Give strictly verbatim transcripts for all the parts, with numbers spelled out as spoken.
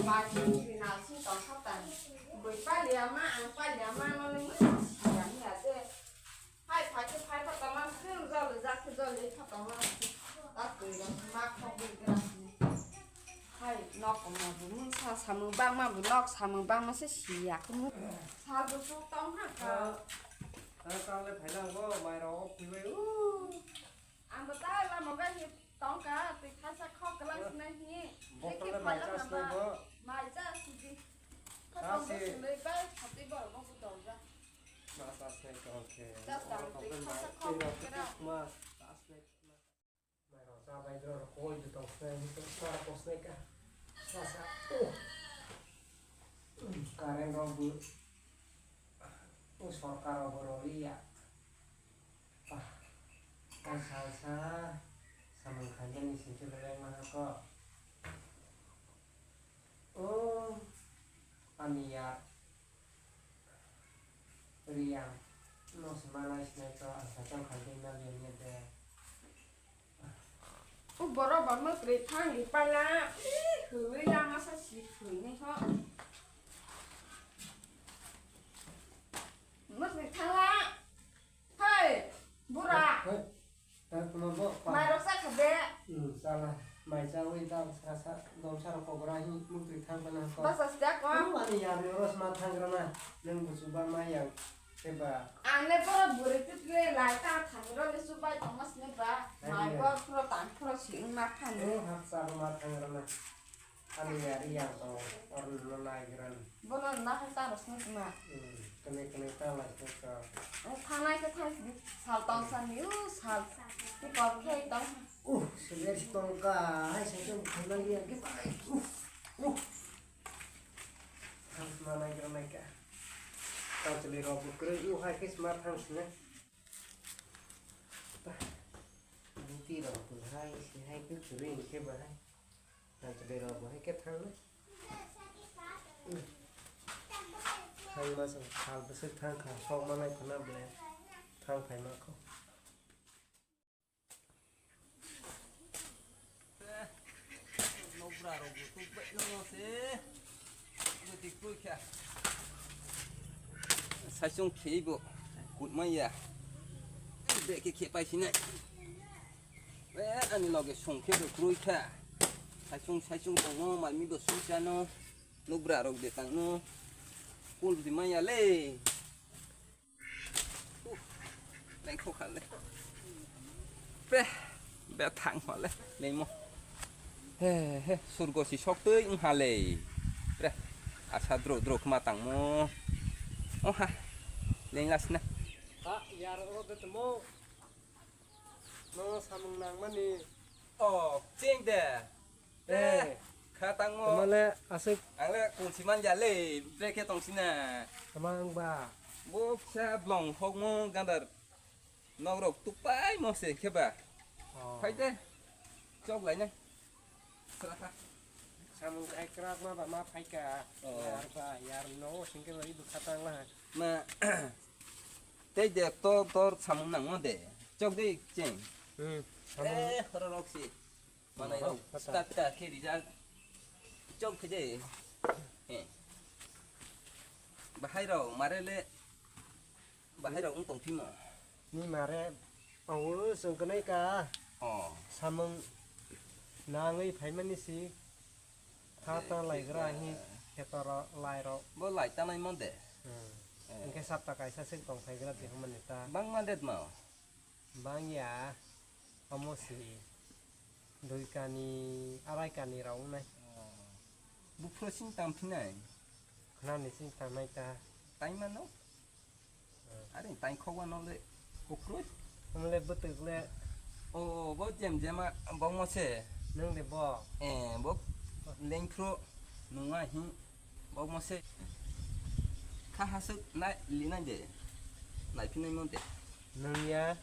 Ba kiri na sing tong kha ta. Boi paliya ma, ang paliya ma, no le ma siya ni ya de. Hai, phai khe phai pha tongma, khe jol jak khe jol jak pha tongma. Ta twi rok ma khok bui gra sini. Hai, nok komo bu mung sa samung bangma bu nok samung bangma se siya khe mung. Sal bu su tong ha ka. Ang ta le phai lang bo, mai rok phai bai u. Ang bo ta lama bai hi tong ka, twi khaisa khok kwlang sinai hi. Bokol le mai cha sinai bo. Mai cha sidi. Kha tong bo sinai bai, khati bor bo bu tong ja. Ma ta se ko ke. Ta ta, twi khaisa khok kwlang. Ma ta se. Mai rok cha bai bro rok koi ju tong se, ni to sa ko se ka. Sa sa. Oh. Current rok bu. Oh, sorkar rok bo roli ya. Ah. Ai sa sa. Samung khaijani sinchi belai mana ko. Oh. Ani ya. Riyang, no se malai sinai to, ang kha tong kha tei ma liya liya de. O borok ba mwtwi thang ri pala, ih, hwnwi lama sa si thwinai ho. Mwtwi thangla, hei, bura. Hei. Tang tuma bo pa. Mai rok sa kha de. Hmm, sala. Mai chawi tang sa sa dom sa rok kogra hi mukti thang bana ko. Basa sia ko. Ani ya ni ros ma thang rana. Nang bu chuba ma yang. Seba. Ang le boro buri tut le lai ta thang ro le chubai tong mas ne ba. Mai bor pro tang pro si ung ma thang. Oh, hap sa ma thang rana. Ani yari yang tong, orni no nai gran. Bono na hai ta rosna tuma. Hmm, kene kene ta lai ta ka. Ang thanai ke thang sal tong san yu sal. Ki kor ke tong. Uh, seber tong ka, hai sa tong thanai ya ke bai. Uh, uh. Thang sma nai gran nai ka. Tang chili ro bu kre, uh, hai ke sma thang sne. Buti ro bu hai, si hai ke kre ke ba hai. Tang chwlwi rok bo hai khe thang nai. Thang ma se sal bwswk thang kha, sok ma nai khwna ble thang phai ma kho. Nokbra rok bo tuk bai no se. Bo tik tui kha. Saisung khei bo kut ma ya. Be khe khe pai sinai. Eh, ani loge song khe bo kroi kha. Saisung, saisung tongo, malmi bo sung chano. Nokbra rok de tangno. Kul di maya le. Uh, leng kho kha le. Pe, be thang ma le, leng mo. He, he, surgo si sok tei wng ha le. Pre, asa dro dro khma tangmo. Oh ha, leng las na. Ha, yar o de tmo. No samung nang mani. Oh, cheng de. Eh, eh, kha tangmo. Tama le aswk. Ang le kungsi man ya le, bre khe tong sina. Tama ang ba. Bo kisa blong hokmo gandar. Nok rok tupai mo se khe ba. Oh. Phai de. Chok lai nai. Sra kha. Samung kai krak ma ba ma phai ka. Oh. Yar ba, yar no sing khe ba ibu kha tang la. Ma. Tei de to tor samung nang mo de. Chok de cheng. Hmm. Samung. Eh, horo rok si. Manai rok, oh, pata. Pita pita khe rijak. Chok khe de. He. Bahai rok, mare le. Bahai rok wng tong phimo. Ni mare, awo, chwng kwnai ka. Oh. Samung nangwi phaimani si. Kha ta lai gra hi, kheto ro, lai rok. Bo lai ta nai mon de. Hmm. Eh. Hwnkhe sapta kaisa se tong phai gra de hwnmani ta. Bang ma det ma. Bang ya, omo si dui kani, arai kani rok wngnai. Oh. Buphro sing tang phinai? Khnani sing tangnai ta. Tai mano? Hmm. Are tai khok wano le kukroi? Omo le bwtwk le. O, bo jem jema bokmo se. Nwng de bo? Eh, bo lengphro nungma hi. Bokmo se kha haswk nai linai de, naiphinai mo de. Nwng ya,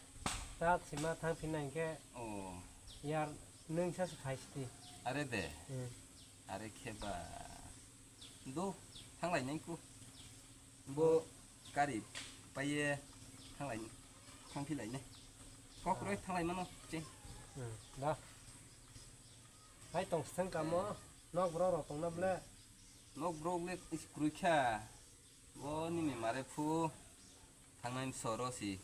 tak sima thang phinai khe. Oh. Yar nwng sa se phai sidi. Are de. Hmm. Are khe ba. Do, thang lai nai ku. Bo kari paiye thang lai, thang phi lai nai. Kok roi thang lai mano, che. Hmm, da. Hai tong sthang kamo, eh, nok bro rok tongna ble. Nok brok le kwrwi kha. Bo nini mare phu thangnai soro si.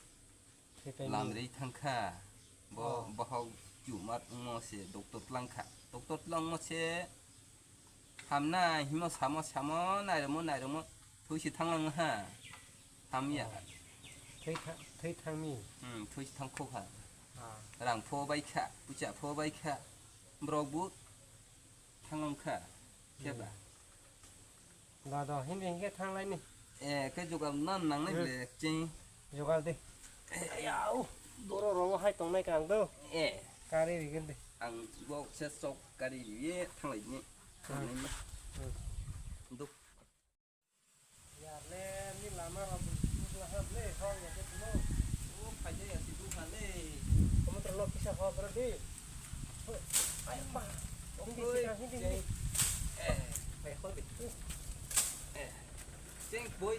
Thaipai ni. Lamri thang kha. Bo Oh. bohok tumar wngmo se doctor tlang kha. Doctor tlangmo se hamnai himo samo samo nairwmo nairwmo thwi si thanglang ha. Hamya. Oh. Thwi tha-, thwi thangmi. Hmm, thwi si thang kho kha. Ah. Rang pho bai kha, pucha pho bai kha. Brok bu thanglang kha. Khe ba. Hmm. Ba do, hindi hinkhe thanglaini. Eh, khe jugal nan nangnai Hmm. ble ching. Jugal di. Eh, yau. Doro rogo hai tongnai kang do. Eh. Kari rigin di. Ang bo se sok kari ye thanglai ni. Hmm. Thanglai ni. Hmm. Duk. Yar le, ni lama rok bujla ha ble, hor ya ke tumo. O, phaide ya si duk ha le. Kamu terlok kisa hor berdi. Ay, ma. Hindi Oi, sih, hindi, hindi. Jeng. Eh. Ay, hol di. Eh. Jeng, boy.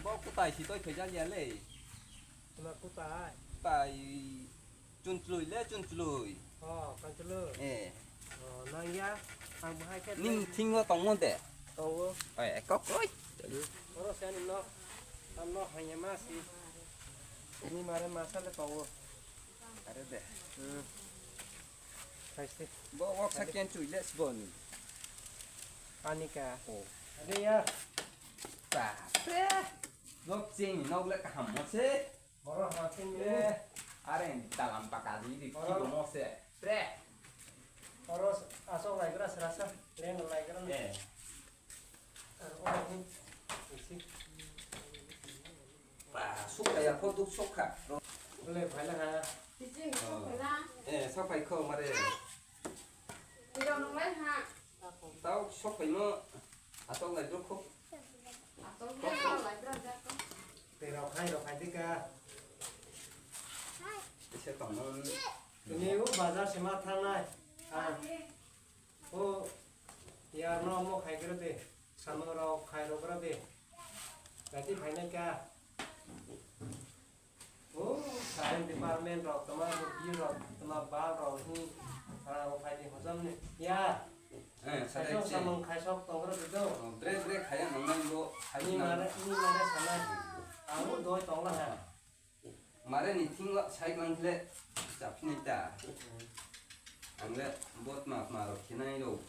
Bo kutai si toi khaijak ya le. Tuma kutai. Tai chunchului le, chunchului. Oh, kanchului. Eh. Oh, nang ya. Ang bahai ke Ning thingo tongmo de. Tongo. Eh, kok koi. Oro se ani nok. Tam nok hanya masi. Ini mare masa le tongo. Are de. Hmm. Hai si. Bo wak sa ken chui le sboni. Anika. Oh. Ade ya. Ba. Pe. Nok ching nok le kaham mo se. Oro ha ching ni. Eh. Are dalam pakadi di. Oro. Kibo mo se. Pre. Oro asok laigra serasa. Leng laigra. Eh. Aro oro ni. Isi. Ba, sukha ya, pho duk sukha. Bole, phaila ha. Teaching, Oh. sukha na. Eh, sok phai kho, mare. Tiro nung lai ha. Tau sok phai mo. Atong lai duk kho. Atong lai, lai duk kho. Tei rok hai, rok hai dika. Ise tong mo. Ini u bazar sema thangnai. Ah. O, yarno omo khaigra de, samung rok khairogra de. Gati phainai ka. O, current department rok, tama B D O rok, tama bal rok, hi, rang rok phaidi hojam ni. Ya. Eh, Khaisok sadai se. Samung khaisok tongra de do. Oh, bre, bre, khaya nongnai bo, khaya Ni nang. Mare, ni mare sanai. Ang doi tongla ha. Mare ni thing la sai klang khle chaphinai ta. Ang le bot ma ma rok khinai lo.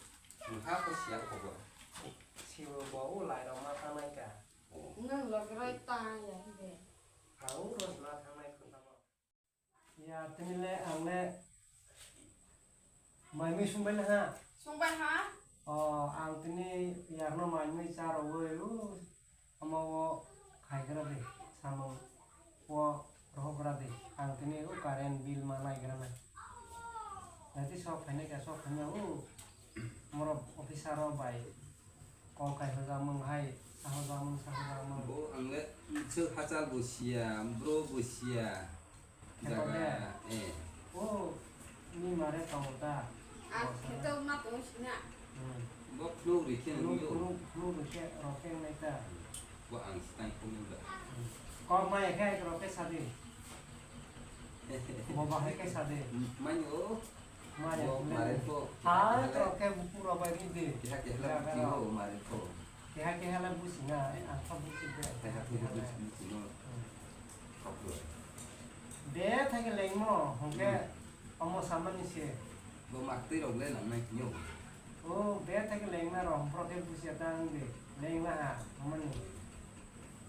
Mungha ko siya ko bo. Sibo bo u lai rok ma tanai ka. Oh. Nang lok rai ta ya de. Ang ros ma thangnai khun ta bo. Ya tini le ang le Mai mui sungbai le ha? Sungbai ha? O, ang tini yarno mai mui cha rwui, o, omo o khai gra de, samung o rohok gra de. Ang tini o current bill ma nai gra nai. Nai ti sok phainai kha, sok phainai o, morok officer rok bai kok kai hojak mung hai, sa hojak mung, sa hojak mung. Bo ang le chwk hachal bo siya, bro bo siya. Jaga, eh. O, ni mare tongo ta. Ah, kheto ma tongo sina. Hmm. Bo phunuk rikhe Phunuk, nungyo. Phunuk, phunuk rikhe rokhe nai ta. Bo ang stai phunuk da. Hmm. Kok ma ekhe rokhe sadi. Bo bahai khe sadi. Mani o. Mare, bo mare. Mare ko. Ha, rokhe buku robai ni de. Keha keha la buku ro mare ko. Keha keha la busi na, eh, ang kha busi de. Keha keha la busi, busi no. Hmm. Kok ro. Be thai ke lengmo, hongke Hmm. omo samani se. Bo maktwi rok le nang nai kyo. O, be thai ke lengma ro, hongpro ke busi ta ang de. Lengma ha, hongmani.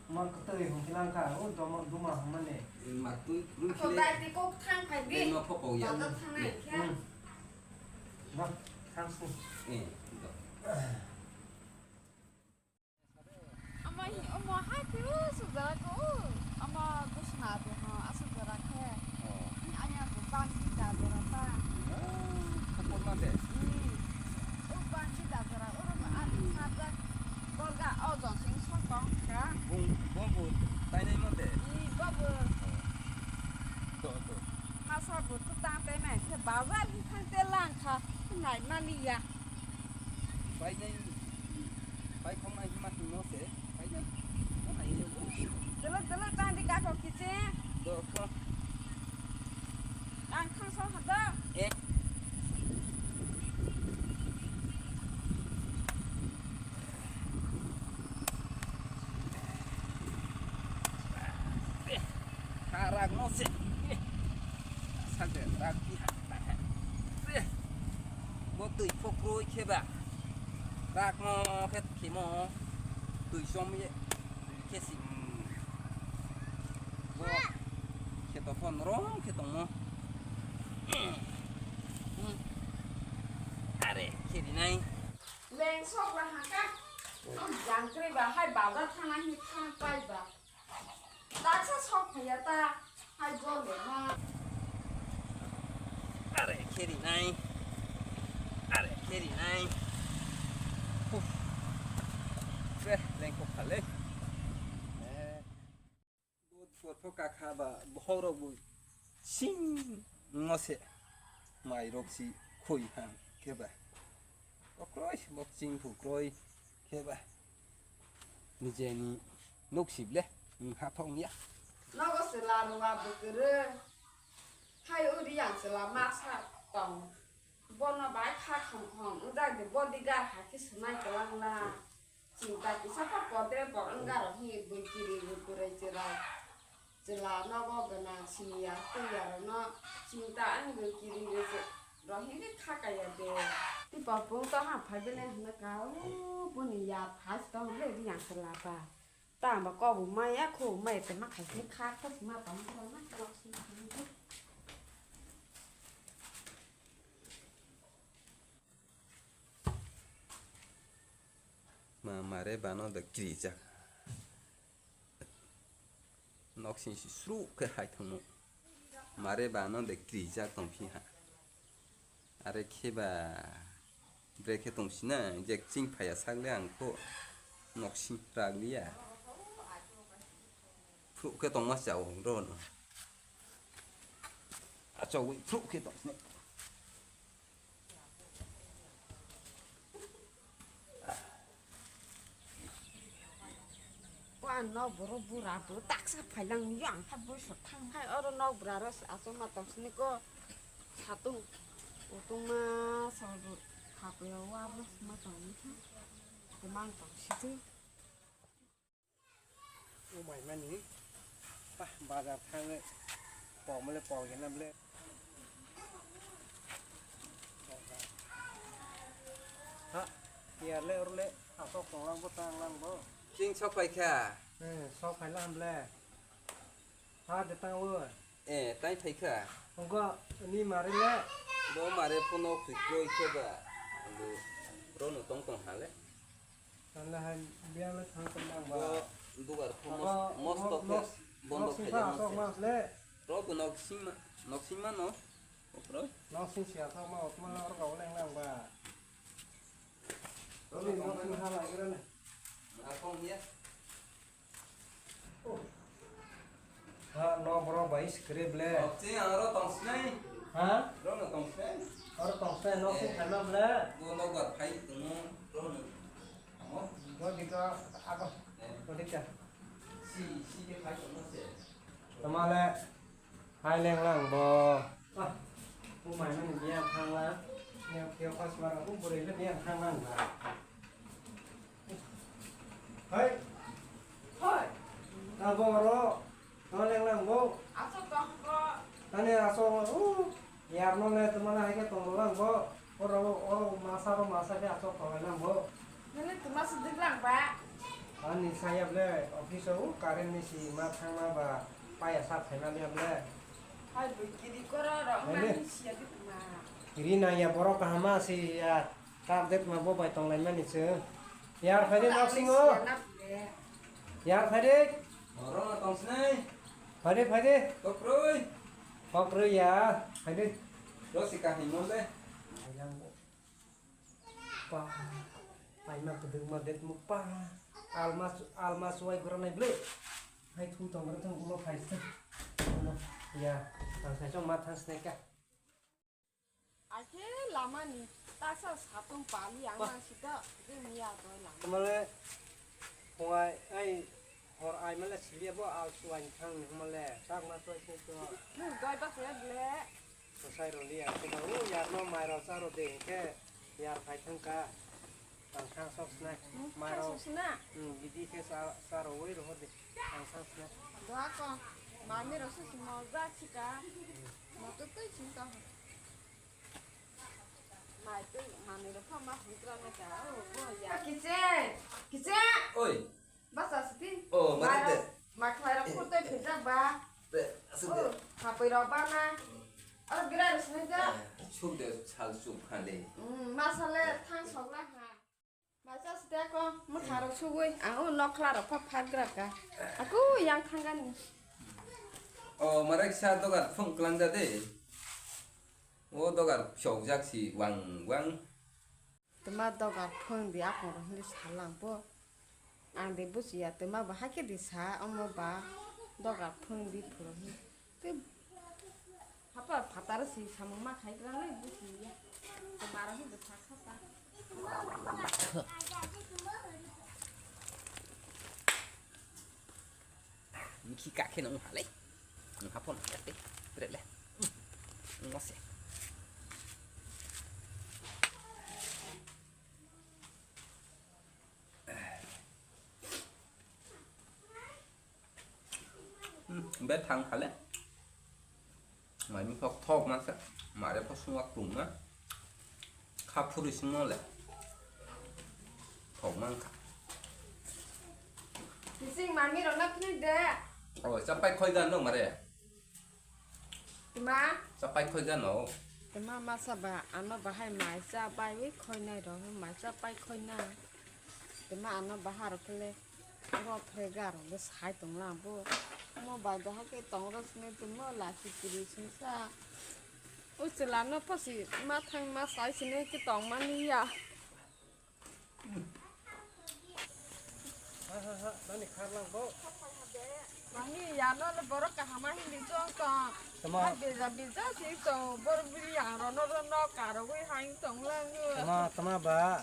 Ma kwtwi hongkhe lang kha, o domo duma hongmani. Maktwi ruk Ako khile. Dai ti kok thang phai bi. Lengma pho pau ya. Bazar thangnai khe. Hmm. Ba, thang sung. Eh, do. Ama hi, ama hai phuru sujak o. Ama gusna de ha, asuk jora khe. Oh. Anya ko bangsi da jora ta. Ah, kapor ma de. Hmm. O bangsi da jora, o ro ani sajak. Borga o jong sing sok tong kha. Bung, bung bu, tai nai ma de. Ni babu. Oh. To, to. Masa bu tu tang tai mai khe bazar hi thang te lang kha. Nai mani ya. Bai nai. Pai khong nai hima himo se, pai nai. Ko nai se bo. Dolo, dolo, tang di kako kiche. Do ko. Ang khang so hado. Eh. Rak no se. Sak de rak ki ha. Se. Bo twi phokroi khe ba. Rak no khe khimo. Twi som ye. Khe si. Bo khe to phon rom khe tongmo. Are khe ri nai. Leng sok la ha ka. Jang kre ba hai bazar thana hi thang pai ba. Daksa sok phaiya ta, hai jole ma. Are khe ri nai. Are khe ri nai. Uf. Be, leng kok kha le. Eh. Bo, bo pho ka kha ba, bohok rok bo sing ngo se. Mai rok si khui hang khe ba. Kokroi, bo ching phu kroi khe ba. Nijeni nuk sib le, wng ha thong ya. Nogo chwla rwma bwkre. Hai uri yang chwla masa tong. Bono bai kha khom khom, wng jak de bodyguard hai khe swmai kwlang la. Chinta kisa kha podre bo wng garo hi bwkiri bwkrai chwla. Chwla nogo gwnang siniya twiya rokno chinta wngwi kiri rwchwk rok hinkhe kha kaiya de. Tipor pung to ha phai bele hwnwi ka o boni ya phai tong le riyang chwla ba. Tamo kok bo maya kho maya te ma khai se kha kho ma tong kho ma nok sing sing khe. Ma mare bano da krijak. Nok sing si sru khe hai thangmo. Mare bano da krijak tong phi ha. Are khe ba bre khe tong sina, je ching phaiya sak le ang kho nok sing rag liya. Phru khe tong ma chao ro no. A chao phru khe tong sina. O ang nok borok bura bo taksa phailang nio ang kha bwswk thang hai oro nok bura ro achukma tong sini ko satung utungma sal bo kha paiya o abo sima tong nini kha kwmang tong sidi. O mai mani. Pah, bazar thangwi pokmale pokya na ble. Ha, yar le oro le asok tonglang bo tanglang bo. Ching sok pai kha. Eh, sok phai lang ble. Ha de tang o. Eh, tai phai kha. Ongko ni mare le. Bo mare phono khwi khoi khe ba. Bo rono tong tong ha le. Tala hai biang le thang tong nang ba. Bo dugar pho abo mos-, mosto mo-, khe mos-, bondo mos khai singkha jang asok se. Mas le. Ro bo nok singma, nok singma no. Okro. Nok sing sia thang ma otma ro ka oleng nang ba. Ro ni nok sing ha lai gra ne. Akong ya. Ha, nok borok bai se kwrwi ble. Nok sing ang oro tong sinai. Ha? Oro no tong sinai. Oro tong sinai, nok sing khaima ble. Bo nok bar phai tongmo, oro no. Amo? Bo dika, ako. Eh. Bo dika. Si, si ke phai tongmo se. Tama le. Hai leng lang bo. Ah, bo mai mani biyang thang la. Yang kyo pas mara bo bwrwi le biyang thang lang ba. Hai. Hai. Abo oro. Tama leng lang bo. Aso tong ko. Tani aso, uh, yar no le tama na hai ke tong lang bo. Oro, oro masa ro masa ke aso tong lang bo. Nini tuma se dik lang ba. Ani saya ble office o current ni si ma thang ma ba paya sa thai ma le ble. Hai bui kiri koro ro. Hai le. Mani sia dik ma. Kiri na ya borok kaham ma si ya. Target ma bo bai tong lai mani se. Yar phai de nok singo. Yar phai de. Oro na tong sinai. Phai de, phai de. Kokroi. Kokroi ya. Phai de. Ro si kahim mon de. Ayang. Pa. Paima kuduk ma det muk pa. Almas, almas wai gora nai ble. Hai thu tong gora tong ulo phai se. Ulo. Ya. Tang sai chong ma thang snai ka. Akhe lamani tasa satung pali ang ba. Nang sida de miya doi lama. Tamale khongai ai hor ai male silia bo al suai thang ni male tak ma suai sing to. Nung doi ba se ble. Ko sai ro liya ko ba u yar no mai ro sa ro de ke yar phai thang ka. Ang thang sok sna. Hmm, mai thang ro. Sok sna. Hmm, bidi ke sa, sa ro wei ro de. Ang thang sna. Doa ko. Mami rok se mojak sika. Moto twi sing tong. Mai twi mami rok pha ma huntra na ka. Oh, bo ya. Kicheng. Kicheng. Oi. Basa siti. Oh, ma de. Ma khlai rok phur twi phijak ba. De, asuk de. Oh, hapoi rok ba na. Aro gira rok sini ja. Suk de sal suk khale. Hmm, masale thang sok la ha. Maisa sita ko, mwkhang rok sugwi, ang o nokla rok pha phak gra ka. Aku yang thang gani. O, marai kisa dogar phung klang ja de. O dogar chokjak si wang wang. Tma dogar phung di akong rok hili salang bo. Ang de buchiya tma ba hakhe di sa omo ba dogar phung di phuru hi. Tei hapa phatar si samung ma khai gra nai buchi ya. Tei maro hi bwthak saka. Niki kakhe nang halai. Nang hapon kakhe. Bre le. Ngose. Hmm, be thang khale. Mai mi phok thok ma sa. Mare pho sungwa kum na. Kha phuri sung no le. Thok man kha. Bising mami rok na phunuk de. Oh, chapai khoi gan no mare. Tma? Chapai khoi gano. Tma masa ba ano bahai mai cha bai wi khoi nai ro, mai cha pai khoi na. Tma ano bahar kele ro phre gar be sai tong la bo. Mo bai da ha ke tong ro sne tma la si kiri sung sa. O chela no phosi ma thang ma sai sine ke tong mani ya. Ha, ha, ha, nani kharlang bo. Mami, ya no le borok kaham a hindi tong tong. Tama. Hai beja beja si tong, borok bili yang rono rono karogwi hain tong lang. Tama, tama ba.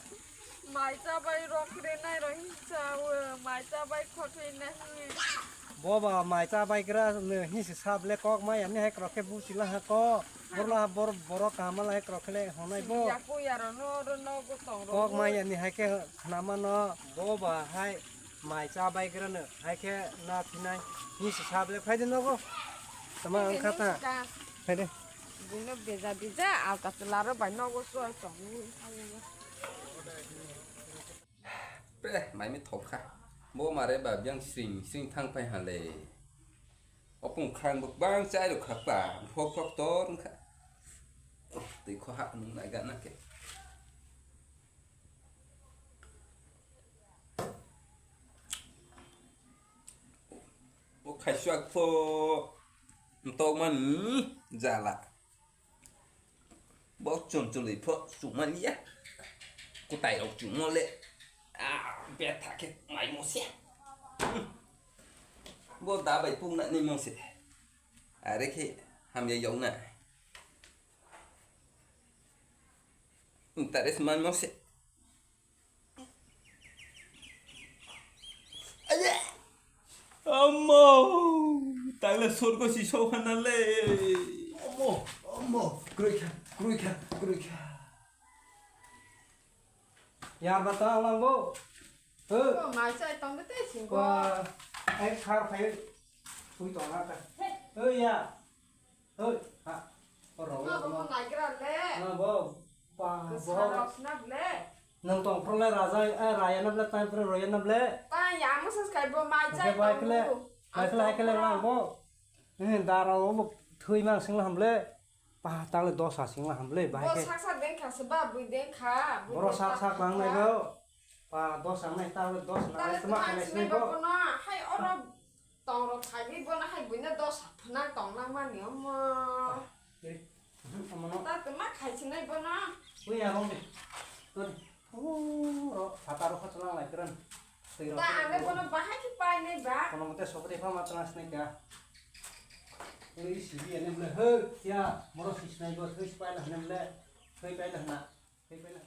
Mai cha bai rok re nai ro hinsa, mai cha bai khothoi nai. Bo ba mai cha bai gra ne hinsi sable kok mai ani hai krok khe busi la ha ko. Borla bor-, borok kaham lai krok khele honai bo. Yaku yaro no ro no go tong ro. Kok mai ani hai khe nama no bo ba hai mai cha bai gra no hai khe na thinai ni si sable phai de no go. Tama ang kha ta. Phai de. Bino beja beja alka chwla ro bai no go soi tong ni. Pre, mai mi thok kha. Bo mare ba biang sring sring thang phai ha le. Opung khrang bo bang chai rok kha pa, phok phok tor wng kha. Oh, twi kho ha nung nai gana khe. O khaiswk pho mtok mani jala. Bo chum chumui pho chumani ya. Kutai rok chumo le. Ah, betha khe mai mo se. Bo da bai pung na ni mo se. Are khe hamya yong na. Interes man mo se. Aye! Amo! Tangla sorgo si sohana le. Amo, amo, kroikha, kroikha, kroikha. Yar bata lang bo. He. Ko mai chai tong de te sing ko. Wa, ai khar phai. Tui tong na ta. He ya. Hoi, ha. O rong. Ma bo naigra le. Ma bo. Pa, bo. Sara snap le. Nang tong pro le raja, eh, raya nap le, time pro roya nap le. Ta ya mo sas kai bo mai chai. Bai kle. Bai kle hai kle lang bo. Eh, dara o bo thui mang sing la ham le. Pa, ta le dosa sing la ham le, bai ke. Bo sak sak deng kha se ba, bui deng kha. Boro sak sak lang nai bo. Pa, dosa nai ta le dosa nai. Ta le ma kha nai sing bo. Hai oro. Tong rok thagwi bono hai buino dosa phwnang tong nang mani omo. Eh, omo no. Ta tuma khai sinai bono. Ui ya rong de. To de. Oh, ro phatar rok chwlang lai kran. Twi rok. Ta ane bono bahai ki pai nai ba. Kono mote sokri pha ma chwlang sinai ka. Ui sibi ane bole he ya moro si sinai bo thwi pai na hne bole. Thwi pai na hna. Thwi pai na.